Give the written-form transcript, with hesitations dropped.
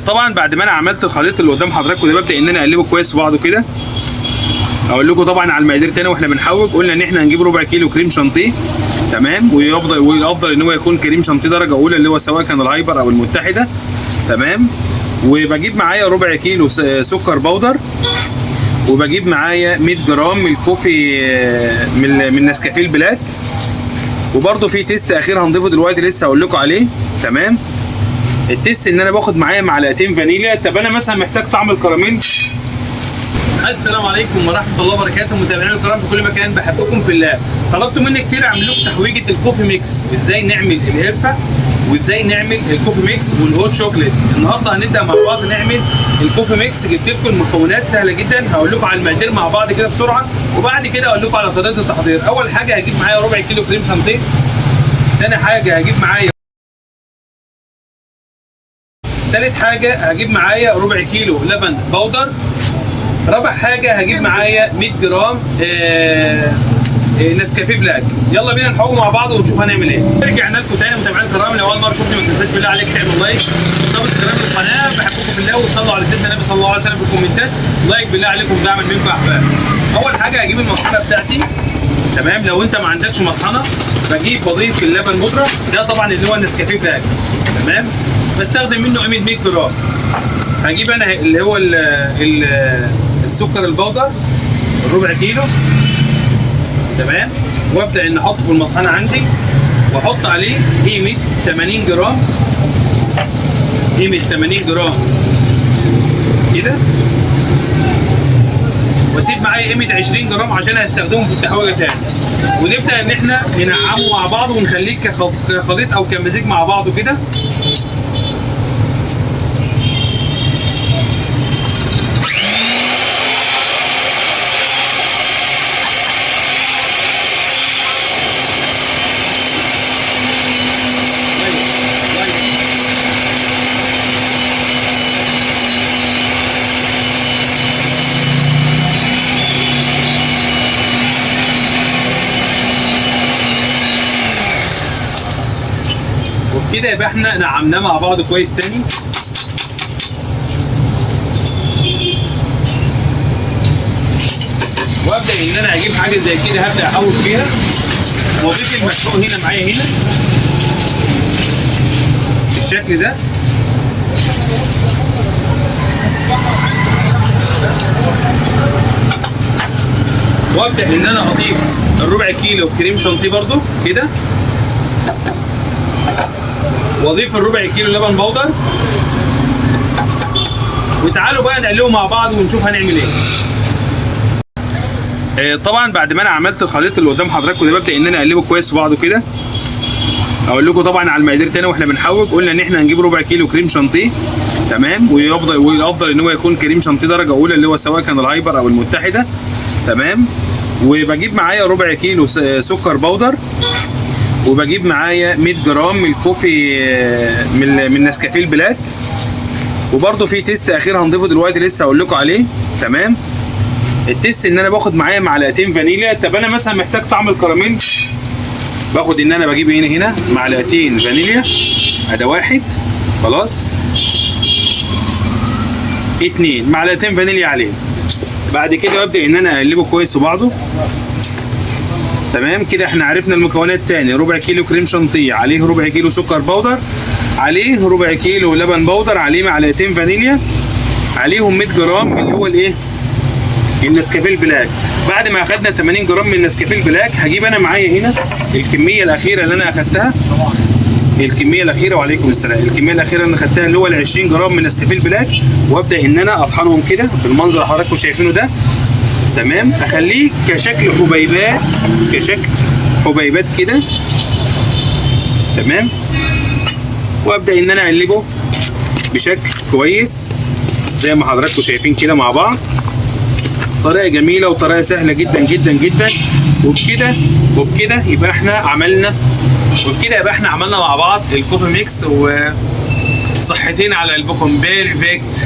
طبعا بعد ما انا عملت الخليط اللي قدام حضراتكم ده ببدا ان انا اقلبه كويس في بعضه كده. اقول لكم طبعا على المقادير تاني واحنا بنحوج. قلنا ان احنا هنجيب ربع كيلو كريم شانتيه، تمام، والافضل ان هو يكون كريم شانتيه درجه اولى اللي هو سواء كان الهايبر او المتحدة، تمام. وبجيب معايا ربع كيلو سكر بودر، وبجيب معايا 100 جرام من ال coffee من نسكافيه ال black، وبرده في taste اخير هنضيفه دلوقتي لسه هقول لكم عليه، تمام. ال taste ان انا باخد معايا معلقتين فانيليا. طب انا مثلا محتاج طعم الكراميل. السلام عليكم ورحمة الله وبركاته متابعينا الكرام في كل مكان، بحبكم في الله. طلبتوا مني كتير اعمل لكم تحويجه ال coffee mix، ازاي نعمل القرفه وازاي نعمل ال coffee mix وال hot chocolate. النهارده هنبدا مع بعض نعمل ال coffee mix. جبت لكم المكونات سهلة جدا، هقول لكم على المقادير مع بعض كده بسرعة، وبعد كده اقول لكم على طريقه التحضير. اول حاجة هجيب معايا ربع كيلو كريم شانتيه. ثاني حاجة هجيب معايا، ثالث حاجة هجيب معايا ربع كيلو لبن بودر. رابع حاجة هجيب معايا 100 جرام نسكافيه black. يلا بينا نحوج مع بعض ونشوف هنعمل ايه. رجعنا لكم تاني متابعينا الكرام. لو اول مرة شفتني ما تنساش بالله عليك تعمل like و subscribe للقناة. بحبكم في الله، وتصلوا على سيدنا النبي صلى الله عليه وسلم في الكومنتات. like بالله عليكم دعما منكم يا احباب. اول حاجة هجيب المطحنه بتاعتي، تمام. لو انت ما عندكش مطحنه بجيب بضيف اللبن بودره، ده طبعا اللي هو النسكافيه black، تمام. بستخدم منه قيمة 100 جرام. هجيب انا اللي هو ال ال السكر البودر ربع كيلو، تمام، وابدا ان احطه في المطحنه عندي، واحط عليه قيمة 80 جرام، قيمة 80 جرام كده، واسيب معايا قيمة 20 جرام عشان هستخدمهم في التحويجه تاني. ونبدا ان احنا ننعمه مع بعض ونخليه كخليط او كمزيج مع بعضه كده. وبكده يبقى احنا نعمناه مع بعض كويس تاني. وابدا ان انا اجيب حاجة زي كده هبدا احوج فيها، واضيف المسحوق هنا معايا هنا بالشكل ده. وابدا ان انا اضيف الربع كيلو كريم شانتيه برده كده، واضيف الربع كيلو لبن بودر. وتعالوا بقى نقلبه مع بعض ونشوف هنعمل ايه. طبعا بعد ما انا عملت الخليط اللي قدام حضراتكم ده ببدا ان انا اقلبه كويس في بعضه كده. اقول لكم طبعا على المقادير تاني واحنا بنحوج. قلنا ان احنا هنجيب ربع كيلو كريم شانتيه، تمام، والافضل ان هو يكون كريم شانتيه درجه اولى اللي هو سواء كان الهايبر او المتحدة، تمام. وبجيب معايا ربع كيلو سكر بودر، وبجيب معايا 100 جرام من ال coffee من نسكافيه ال black، وبرده في taste اخير هنضيفه دلوقتي لسه هقول لكم عليه، تمام. ال taste ان انا باخد معايا معلقتين فانيليا. طب انا مثلا محتاج طعم الكراميل، باخد ان انا بجيب هنا معلقتين فانيليا، ادي واحد خلاص، اتنين معلقتين فانيليا عليه. بعد كده ببدا ان انا اقلبه كويس في بعضه، تمام كده. احنا عرفنا المكونات تاني: ربع كيلو كريم شانتيه، عليه ربع كيلو سكر بودر، عليه ربع كيلو لبن بودر، عليه معلقتين فانيليا، عليهم 100 جرام اللي هو الايه النسكافيه ال black. بعد ما اخدنا 80 جرام من النسكافيه ال black هجيب انا معايا هنا الكمية الاخيرة اللي انا اخدتها، الكمية الاخيرة، وعليكم السلام، الكمية الاخيرة اللي انا اخدتها اللي هو ال 20 جرام من نسكافيه ال black، وابدا ان انا اطحنهم كده بالمنظر اللي حضراتكم شايفينه ده، تمام. اخليه كشكل حبيبات، كشكل حبيبات كده، تمام. وابدا ان انا اقلبه بشكل كويس زي ما حضراتكم شايفين كده مع بعض. طريقه جميلة وطريقه سهلة جدا جدا جدا. وبكده يبقى احنا عملنا، وبكده يبقى احنا عملنا مع بعض ال coffee mix. وصحتين على قلبكم. perfect.